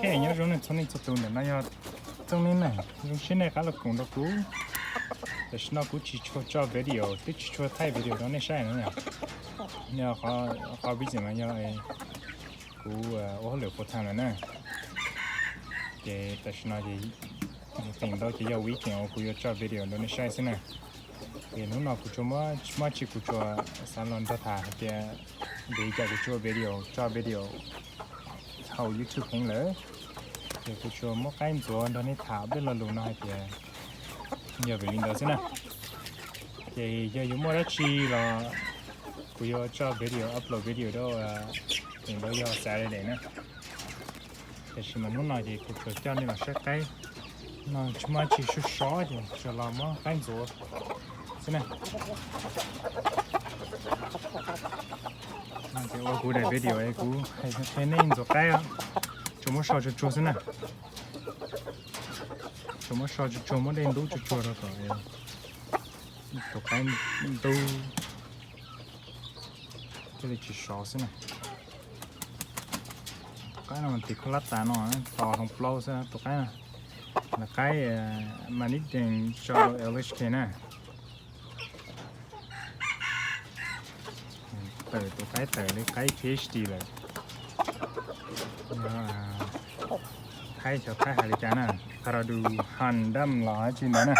Nyob zoo nej txhua leej txhua tus, ntawm no yog Txooj Neeb na, zoo siab nej rov qab los koom nrog kuv. Tam sim no kuv tsis tshua tso video, twb tsis tshua thaij video rau nej saib no yom. Qhov reason mas yog kuv ua hauj lwm full time lawm na. Ces tam sim no ces feem ntau ces yog weekend uas kuv yuav tso video rau nej saib xwb na. Ces hnub no kuv tsuas muab, tsis muaj tsi, kuv tsuas xav los nrog tham hais tias vim li cas kuv tsis ua video, tso video hauv YouTube heev lawm. Ces kuv tsuas muab qaib ntxuav nrog nej tham ob peb lo lus no hais tias yog vim li ntawd xwb na. Ces yog yuav muaj dab tsi los kuv yuav tso video, upload video rau, feem ntau yog Saturday na. Tiam sis mas hnub no ces kuv tsuas coj nej los saib qaib no, tsis muaj tsi, sov sov ces tsuas los muab qaib ntxuav xwb na. Ces ua kuv daim video es kuv hais qhia nej ntxuav qaib, tsuas muab so tsuag tsuag xwb na. Tsuas muab so tsuag tsuag, muab dej ntub tsuag tsuag rau kom tus qaib ntub thiaj li tsis sov xwb na. Tus qaib no mas tim khuj lab tas no, tos hloov plaub xwb tus qaib no. Lawv qaib mas nib dees tso L H K na. Tawm tus qaib tawm li qaib P H D lawm. Thaib xyov qaib hais li cas na, Paradoxan dam los dab tsi ntawd na.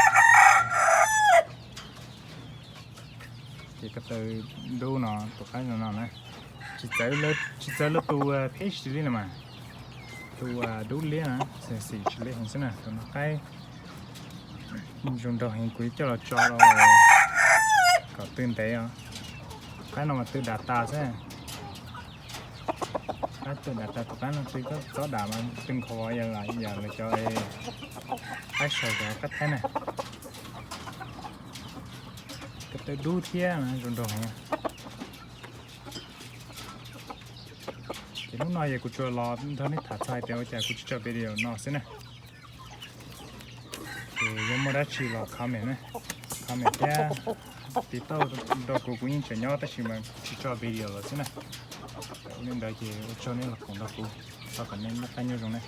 Ces ko taw dub no tus qaib no na, tsis txawv lawv tus P H D li no mas, tus dub liab na, xim tsis liab heev xwb na, tus no qaib zoo nraug heev, kuv coj los tso rau kom tw ntev os. Qaib no mas tw dam tas xwb. Qaib tw dam tas, tus qaib no tw txob dam mas tw nkhaus yam lawv cov qaib sau cov qaib thaib na. Ko taw dub thiab zoo nraug heev. Ces hnub no yog kuv tsuas los nrog nej tham txog hais tias ua cas kuv tsis tso video no xwb na. Ces yog muaj dab tsi los comment na, comment thiab tiv tauj rau kuv, kuv yeej tseem nyob tab sis mas tsis tso video los xwb na. Ua li ntawd ces ua tsaug nej los koom nrog kuv, thov kom nej noj qab nyob zoo na.